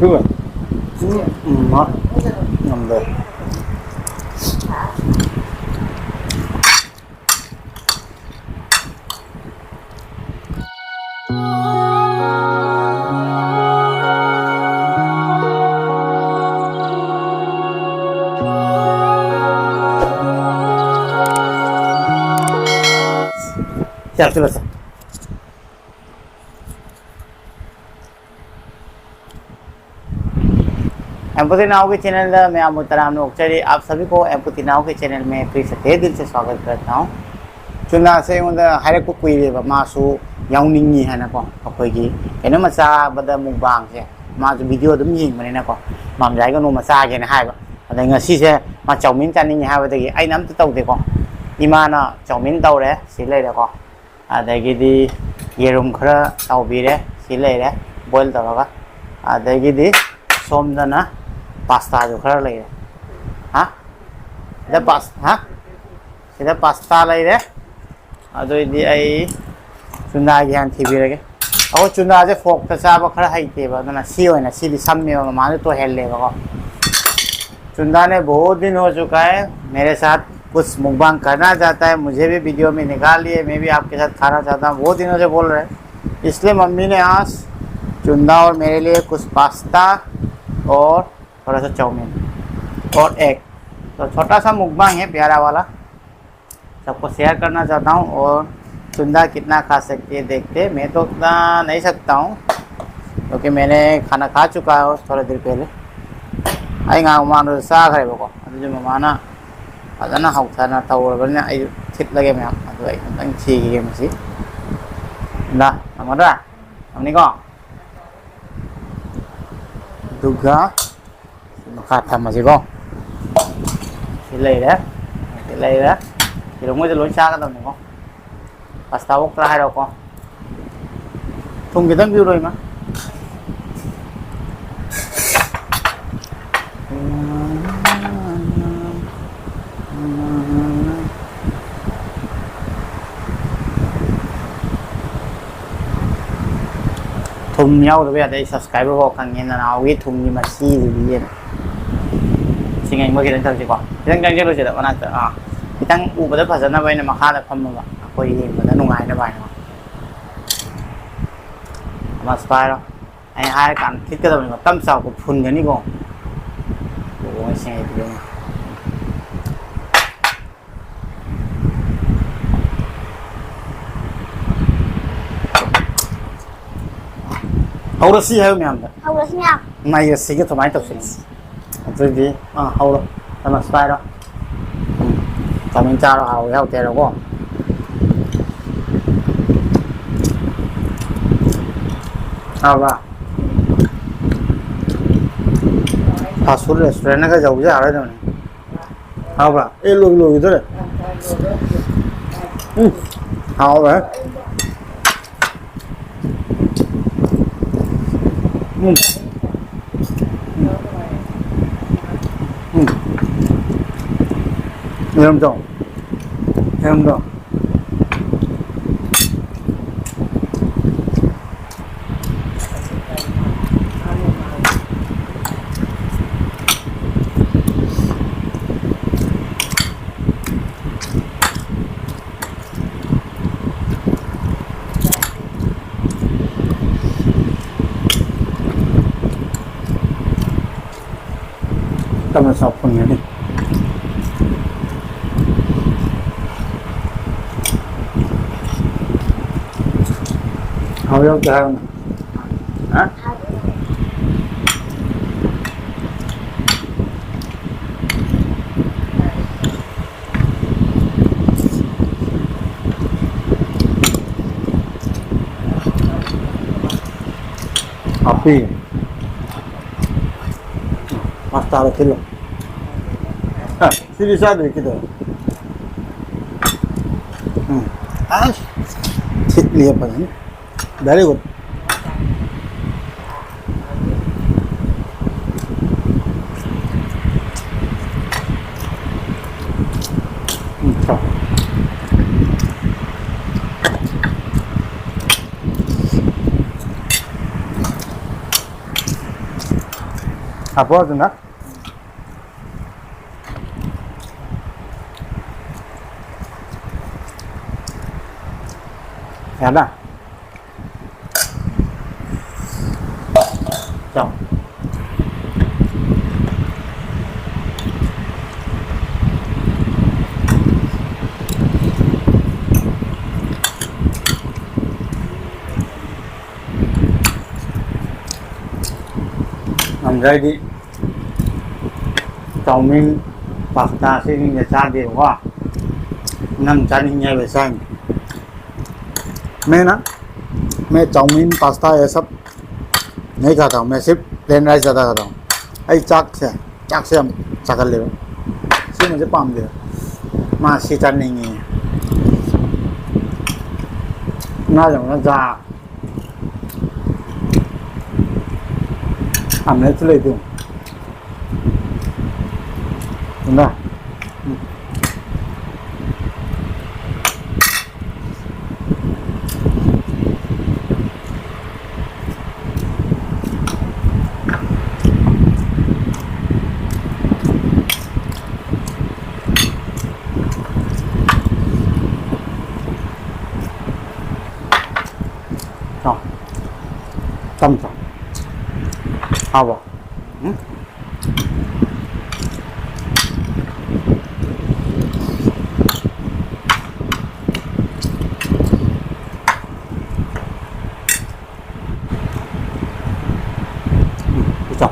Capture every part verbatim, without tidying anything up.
ꯎꯝ, ꯎꯝ, ꯃꯥ ꯉꯝꯗꯦ꯫ ꯆꯥꯛ ꯆꯥꯁꯤꯜꯂꯁꯦ꯫ ꯑꯦꯝꯄꯨꯇꯤ ꯅꯥꯎꯒꯤ ꯆꯦꯅꯦꯜꯗ ꯃꯌꯥꯝꯕꯨ ꯇꯔꯥꯝꯅ ꯑꯣꯛꯆꯔꯤ꯫ आप सभी को एम्पति नाव के चैनल में फिर से तहे दिल से स्वागत करता हूँ। ꯆꯨꯟꯗꯥꯁꯦ ꯑꯩꯉꯣꯟꯗ ꯍꯥꯏꯔꯛꯄ ꯀꯨꯏꯔꯦꯕ, ꯃꯥꯁꯨ ꯌꯥꯎꯅꯤꯡꯉꯤ ꯍꯥꯏꯅꯀꯣ꯫ ꯑꯩꯈꯣꯏꯒꯤ ꯀꯩꯅꯣꯝꯃ ꯆꯥꯕꯗ ꯃꯨꯛꯕꯥꯡꯁꯦ ꯃꯥꯁꯨ ꯚꯤꯗꯤꯑꯣ ꯑꯗꯨꯝ ꯌꯦꯡꯕꯅꯤꯅꯀꯣ, ꯃꯥꯝꯖꯥꯏꯒ ꯅꯣꯡꯃ ꯆꯥꯒꯦꯅ ꯍꯥꯏꯕ꯫ ꯑꯗꯩ ꯉꯁꯤꯁꯦ ꯃꯥ ꯆꯧꯃꯤꯟ ꯆꯥꯅꯤꯡꯉꯤ ꯍꯥꯏꯕꯗꯒꯤ ꯑꯩꯅ ꯑꯝꯇ ꯇꯧꯗꯦꯀꯣ꯫ ꯏꯃꯥꯅ ꯆꯧꯃꯤꯟ ꯇꯧꯔꯦ, ꯁꯤ ꯂꯩꯔꯦꯀꯣ꯫ ꯑꯗꯒꯤꯗꯤ ꯌꯦꯔꯨꯝ ꯈꯔ ꯇꯥꯎꯕꯤꯔꯦ, ꯁꯤ ꯂꯩꯔꯦ, ꯕꯣꯏꯜ ꯇꯧꯔꯒ꯫ ꯑꯗꯒꯤꯗꯤ ꯁꯣꯝꯗꯅ ꯄꯥꯁꯇꯥꯁꯨ ꯈꯔ ꯂꯩꯔꯦ꯫ ꯍꯥ? ꯁꯤꯗ ꯄꯥꯁ-, ꯍꯥ? ꯁꯤꯗ ꯄꯥꯁꯇꯥ ꯂꯩꯔꯦ꯫ ꯑꯗꯨꯏꯗꯤ ꯑꯩ ꯆꯨꯟꯗꯥꯒꯤ ꯍꯥꯟꯅ ꯊꯤꯕꯤꯔꯒꯦ꯫ ꯑꯩꯈꯣꯏ ꯆꯨꯟꯗꯥꯁꯦ ꯐꯣꯔꯛꯇ ꯆꯥꯕ ꯈꯔ ꯍꯩꯇꯦꯕ, ꯑꯗꯨꯅ ꯁꯤ ꯑꯣꯏꯅ, ꯁꯤꯗꯤ ꯁꯝꯃꯦꯕ, ꯃꯃꯥꯡꯗ ꯇꯣꯏꯍꯜꯂꯦꯕꯀꯣ꯫ चुंदा ने बहुत दिन हो चुका है मेरे साथ कुछ मुकबांग करना चाहता है, मुझे भी वीडियो में निकालिए, मैं भी आपके साथ खाना चाहता हूँ, बहुत दिनों से बोल रहे हैं। इसलिए मम्मी ने आज चुंदा और मेरे लिए कुछ पास्ता और थोड़ा सा चाउमीन और एग, तो छोटा सा मुकबांग है प्यारा वाला। सबको शेयर करना चाहता हूँ और चुंदा कितना खा सकती है देखते हैं। मैं तो उतना नहीं सकता हूँ क्योंकि मैंने खाना खा चुका है थोड़ी देर पहले। ꯑꯩ ꯉꯥꯏꯍꯥꯛ ꯃꯃꯥꯡꯗ ꯆꯥꯈ꯭ꯔꯦꯕꯀꯣ, ꯑꯗꯨꯁꯨ ꯃꯃꯥꯅ ꯐꯖꯅ ꯍꯧꯊꯅ ꯇꯧꯔꯕꯅꯤꯅ ꯑꯩ ꯊꯤꯠꯂꯒꯦ ꯃꯌꯥꯝ꯫ ꯑꯗꯨ ꯑꯩ ꯑꯝꯇꯪ ꯊꯤꯈꯤꯒꯦ ꯃꯁꯤ꯫ ꯏꯟꯗꯥ, ꯉꯝꯒꯗ꯭ꯔꯥ? ꯉꯝꯅꯤꯀꯣ? ꯑꯗꯨꯒ ꯃꯈꯥ ꯊꯝꯃꯁꯤꯀꯣ꯫ ꯁꯤ ꯂꯩꯔꯦ꯫ ꯁꯤ ꯂꯩꯔꯦ꯫ ꯌꯦꯔꯨꯝꯈꯩꯁꯦ ꯂꯣꯏ ꯆꯥꯒꯗꯕꯅꯤꯀꯣ꯫ ꯄꯥꯁꯇꯥ ꯑꯣꯛꯇ꯭ꯔꯥ ꯍꯥꯏꯔꯛꯑꯣꯀꯣ꯫ ꯊꯨꯝ ꯈꯤꯇꯪ ꯄꯤꯔꯣ, ꯏꯃꯥ꯫ ꯊꯨꯝ ꯌꯥꯎꯗꯕ ꯌꯥꯗꯦ꯫ ꯑꯩ subscriber ꯐꯥꯎ ꯈꯪꯉꯦ ꯅꯅꯥꯎꯒꯤ ꯊꯨꯝꯒꯤ ꯃꯁꯤꯗꯨꯗꯤ꯫ ꯁꯤ ꯉꯥꯏꯕ ꯈꯤꯇꯪ ꯇꯧꯁꯤꯀꯣ꯫ ꯈꯤꯇꯪ ꯆꯪꯁꯤꯜꯂꯨꯁꯤꯗ ꯃꯅꯥꯛꯇ꯫ ꯑꯥ, ꯈꯤꯇꯪ ꯎꯕꯗ ꯐꯖꯅꯕ ꯑꯩꯅ ꯃꯈꯥꯗ ꯐꯝꯃꯒ ꯑꯩꯈꯣꯏ ꯌꯦꯡꯕꯗ ꯅꯨꯡꯉꯥꯏꯅꯕ ꯍꯥꯏꯅ꯫ ꯃꯁ ꯄꯥꯏꯔꯣ꯫ ꯑꯩ ꯍꯥꯏꯔ ꯀꯥꯟꯗ ꯊꯤꯠꯀꯗꯕꯅꯤꯀꯣ꯫ ꯇꯞ ꯆꯥꯎꯕ ꯐꯨꯟꯒꯅꯤꯀꯣ꯫ ꯑꯣ, ꯁꯤ ꯉꯥꯏꯕꯤꯌꯨ꯫ ꯍꯧꯔꯁꯤ ꯍꯥꯏꯕ ꯃꯌꯥꯝꯗ꯫ ꯍꯧꯔꯁꯤ ꯃꯌꯥꯝ꯫ ꯃꯥꯏ ꯑꯁꯤꯒꯤ ꯑꯗꯨꯃꯥꯏꯅ ꯇꯧꯁꯤ꯫ ꯑꯗꯨꯗꯤ, ꯑꯥ, ꯍꯧꯔꯣ꯫ ꯆꯥꯃꯁ ꯄꯥꯏꯔꯣ꯫ ꯎꯝ꯫ ꯆꯥꯃꯤꯟ ꯆꯥꯔꯣ, ꯍꯥꯎꯋꯤ ꯍꯥꯎꯇꯦ ꯍꯥꯏꯔꯣꯀꯣ꯫ ꯍꯥꯎꯕ꯭ꯔꯥ? Fast food restaurantꯒ ꯌꯧꯕ ꯌꯥꯔꯣꯏꯗꯕꯅꯤ꯫ ꯍꯥꯎꯕ꯭ꯔꯥ? ꯑꯦ, ꯂꯣꯏ-, ꯂꯣꯏꯈꯤꯗꯣꯔꯦ꯫ ꯎꯝ, ꯍꯥꯎꯔꯦ꯫ ꯎꯝ꯫ ꯎꯝ꯫ ꯌꯦꯔꯨꯝꯗꯣ꯫ ꯌꯦꯔꯨꯝꯗꯣ꯫ ꯇꯞꯅ ꯆꯥꯎ ꯐꯪꯒꯅꯤ꯫ ꯍꯥꯎ ꯌꯥꯎꯗꯦ ꯍꯥꯏꯔꯣꯅꯦ꯫ ꯍꯥ? ꯍꯥꯞꯄꯤ꯫ ꯃꯁꯇꯥꯔꯗ ꯊꯤꯜꯂꯣ꯫ ꯑ, ꯁꯤꯗꯤ ꯆꯥꯗ꯭ꯔꯤ ꯀꯩꯗꯧꯔꯦ? ꯎꯝ꯫ ꯑꯁ! ꯊꯤꯠꯂꯤ ꯐꯖꯅ꯫ Very good. ꯎꯝ, ꯆꯥꯎ꯫ ꯍꯥꯞꯄꯣ ꯑꯗꯨꯅ꯫ ꯌꯥꯕ꯭ꯔꯥ? ꯆꯥꯎ꯫ ꯉꯝꯗ꯭ꯔꯗꯤ ꯆꯧꯃꯤꯟ, ꯄꯥꯁꯇꯥ ꯁꯤꯁꯤꯡꯁꯦ ꯆꯥꯗꯦꯕꯀꯣ꯫ ꯅꯪ ꯆꯥꯅꯤꯡꯉꯦ ꯍꯥꯏꯕ ꯆꯥꯏꯅꯤ꯫ मैं ना, मैं चाउमीन, पास्ता, ये सब नहीं खाता हूँ। मैं सिर्फ प्लेन राइस ज़्यादा खाता हूँ। ꯑꯩ ꯆꯥꯛꯁꯦ, ꯆꯥꯛꯁꯦ ꯌꯥꯝ ꯆꯥꯒꯜꯂꯦꯕ꯫ ꯁꯤꯃꯁꯦ ꯄꯥꯝꯗꯦꯕ꯫ ꯃꯥ ꯁꯤ ꯆꯥꯅꯤꯡꯉꯤ꯫ ꯉꯥ ꯌꯥꯝꯅ ꯆꯥ꯫ ꯌꯥꯝ ꯂꯩꯁꯨ ꯂꯩꯇꯦ꯫ ꯏꯃꯥ꯫ ꯎꯝ꯫ ꯆꯥꯎ꯫ ꯇꯝ ꯆꯥꯎ꯫ ꯍꯥꯎꯕ꯭ꯔꯣ? ꯎꯝ? ꯎꯝ, ꯄꯤꯖꯧ꯫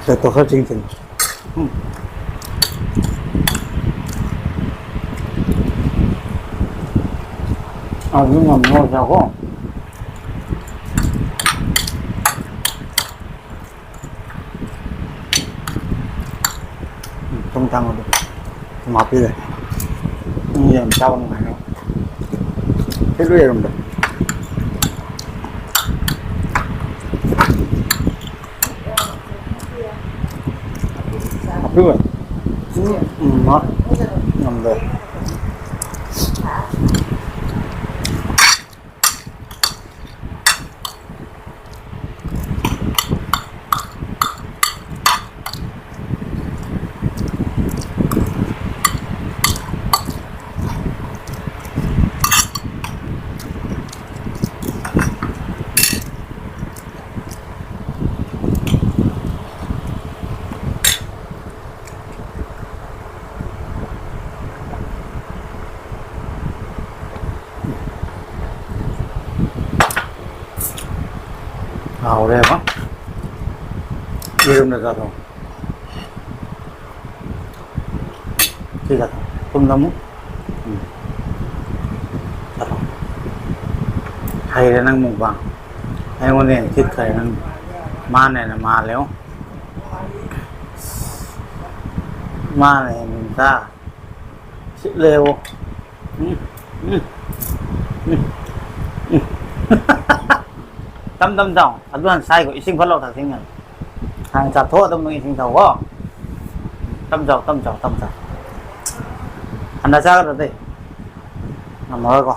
ꯀꯩ ꯇꯣꯛꯈ꯭ꯔ ꯆꯤꯡ ꯆꯤꯡ꯫ ꯎꯝ꯫ ꯑꯗꯨ ꯉꯝꯃꯣꯏꯗꯀꯣ꯫ ꯎꯝ, ꯊꯨꯝ ꯊꯥꯡ ꯑꯗꯨ ꯊꯨꯝ ꯍꯥꯞꯄꯤꯔꯦ꯫ ꯃꯤ ꯌꯥꯝ ꯆꯥꯕ ꯅꯨꯡꯉꯥꯏꯅ꯫ ꯐꯤꯠꯂꯨ ꯌꯦꯔꯨꯝꯗꯣ꯫ ꯍꯥꯞꯄꯤꯔꯣ? ꯎꯝ, ꯎꯝ, ꯃꯥ ꯉꯝꯗꯦ꯫ ꯍꯥꯎꯔꯦꯕ꯫ ꯌꯦꯔꯨꯝꯗ ꯆꯥꯊꯣꯛ꯫ ꯁꯤ ꯆꯥꯊꯣꯛ꯫ ꯊꯨꯝ ꯅꯝꯃꯨ꯫ ꯎꯝ꯫ ꯆꯥꯊꯣꯛ꯫ ꯍꯩꯔꯦ ꯅꯪ ꯃꯨꯛꯕꯥꯡ꯫ ꯑꯩꯉꯣꯟꯗ ꯍꯦꯟꯅ ꯊꯤꯠꯈ꯭ꯔꯦ ꯅꯪ꯫ ꯃꯥꯅ ꯍꯦꯟꯅ ꯃꯥꯜꯂꯦꯉꯣ꯫ ꯃꯥꯅ ꯍꯦꯟꯅ ꯆꯥ꯫ ꯁꯤꯠꯂꯦꯕꯣ꯫ ꯎꯝ, ꯎꯝ, ꯎꯝ, ꯎꯝ꯫ ꯇꯝ ꯇꯝ ꯆꯥꯎ꯫ ꯑꯗꯨ ꯍꯥꯟꯅ ꯁꯥꯏꯈꯣ꯫ ꯏꯁꯤꯡ ꯐꯠ ꯂꯥꯎ ꯊꯛꯁꯤꯟꯒꯅꯨ꯫ ꯍꯥꯟꯅ ꯆꯥꯊꯣꯛꯑ ꯑꯗꯨꯝ ꯏꯁꯤꯡ ꯊꯛꯎꯀꯣ꯫ ꯇꯝ ꯆꯥꯎ, ꯇꯝ ꯆꯥꯎ, ꯇꯝ ꯆꯥꯎ꯫ ꯍꯟꯗ ꯆꯥꯒꯗ꯭ꯔꯗꯤ? ꯉꯝꯃꯔꯣꯏꯀꯣ꯫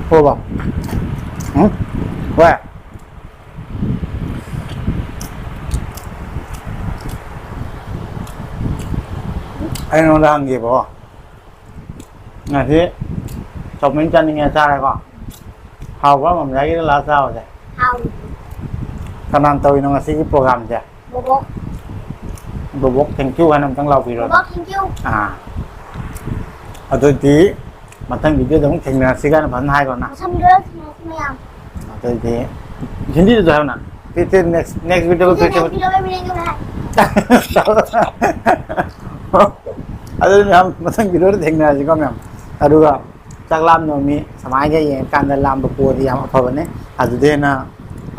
ꯍꯣꯕ꯫ ꯎꯝ? ꯍꯣꯏ꯫ ꯑꯩ ꯅꯉꯣꯟꯗ ꯍꯪꯒꯦꯕꯀꯣ꯫ ꯉꯁꯤ ꯆꯧꯃꯤꯟ ꯆꯥꯅꯤꯡꯉꯦ, ꯆꯥꯔꯦꯀꯣ꯫ ꯍꯥꯎꯕ꯭ꯔꯥ ꯃꯝꯖꯥꯒꯤꯗ ꯂꯥꯛꯑ ꯆꯥꯕꯁꯦ? ꯍꯥꯎꯏ꯫ ꯀꯅꯥꯅ ꯇꯧꯔꯤꯅꯣ ꯉꯁꯤꯒꯤ ꯄ꯭ꯔꯣꯒ꯭ꯔꯥꯝꯁꯦ? ꯕꯣꯕꯣꯛ꯫ ꯕꯣꯕꯣꯛ thank you ꯍꯥꯏꯅ ꯑꯝꯇꯪ ꯂꯥꯎꯕꯤꯔꯣ꯫ ꯕꯣꯕꯣꯛ thank you꯫ ꯑꯥ, ꯑꯗꯨꯗꯤ ꯃꯊꯪ video ꯗ ꯑꯃꯨꯛ ꯊꯦꯡꯅꯔꯁꯤ ꯀꯥꯏꯅ ꯐꯖꯅ ꯍꯥꯏꯈ꯭ꯔꯣꯅ꯫ ꯃꯊꯪ video ꯗ ꯊꯦꯡꯅꯔꯁꯤ ꯃꯌꯥꯝ꯫ ꯑꯗꯨꯗꯤ ꯍꯤꯟꯗꯤꯗꯁꯨ ꯍꯥꯏꯌꯣꯅ꯫ ꯐꯤꯔ ꯁꯦ next next video ꯀꯣ, ꯐꯤꯔ ꯁꯦ Next video ꯃꯦ ꯃꯤꯂꯦꯡꯒꯦ ꯚꯥꯏ꯫ ꯑꯗꯨꯗꯤ ꯃꯌꯥꯝ ꯃꯊꯪ video ꯗ ꯊꯦꯡꯅꯔꯁꯤꯀꯣ ꯃꯌꯥꯝ꯫ ꯑꯗꯨꯒ ꯆꯥꯛ ꯂꯥꯝꯗꯕ ꯃꯤ ꯁꯨꯃꯥꯏꯅ ꯌꯦꯡꯉꯀꯥꯟꯗ ꯂꯥꯝꯕ ꯄꯣꯛꯑꯗꯤ ꯌꯥꯝ ꯑꯐꯕꯅꯦ꯫ ꯑꯗꯨꯗꯩ ꯍꯦꯟꯅ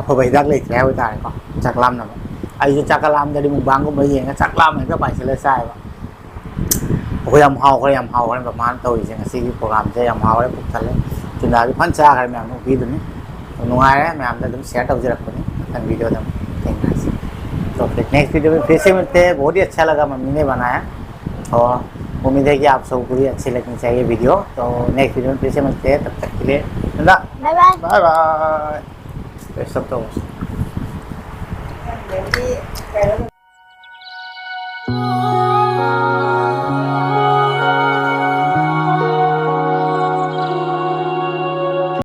ꯑꯐꯕ ꯍꯤꯗꯥꯛ ꯂꯩꯇ꯭ꯔꯦ ꯍꯥꯏꯕ ꯇꯥꯔꯦꯀꯣ꯫ ꯆꯥꯛ ꯂꯥꯝꯅꯕ꯫ ꯑꯩꯁꯨ ꯆꯥꯛꯀ ꯂꯥꯝꯗ꯭ꯔꯗꯤ mukbang ꯒꯨꯝꯕ ꯌꯦꯡꯉ ꯆꯥꯛ ꯂꯥꯝꯃ ꯍꯦꯛꯇ ꯄꯥꯏꯁꯤꯜꯂ ꯆꯥꯏꯕ꯫ ꯑꯩꯈꯣꯏ ꯌꯥꯝ ꯍꯥꯎꯈ꯭ꯔꯦ, ꯌꯥꯝ ꯍꯥꯎꯈ꯭ꯔꯦ ꯃꯃꯥꯅ ꯇꯧꯔꯤꯁꯦ꯫ ꯉꯁꯤꯒꯤ program ꯁꯦ ꯌꯥꯝ ꯍꯥꯎꯔꯦ, ꯄꯨꯛ ꯊꯜꯂꯦ꯫ ꯆꯤꯟꯗꯥꯁꯨ ꯐꯖꯅ ꯆꯥꯈ꯭ꯔꯦ ꯃꯌꯥꯝ, ꯅꯨꯄꯤꯗꯨꯅꯤ꯫ ꯅꯨꯡꯉꯥꯏꯔꯦ, ꯃꯌꯥꯝꯗ ꯑꯗꯨꯝ share ꯇꯧꯖꯔꯛꯄꯅꯤ꯫ ꯃꯊꯪ video ꯗ ꯑꯃꯨꯛ ꯊꯦꯡꯅꯔꯁꯤ꯫ तो फिर next video में फिर से मिलते हैं। बहुत ही अच्छा लगा मम्मी ने बनाया, और उम्मीद है कि आप सबको भी अच्छी लगनी चाहिए video। तो next video में फिर से मिलते हैं, तब तक के लिए अलविदा। Bye bye. Bye bye. Rest of the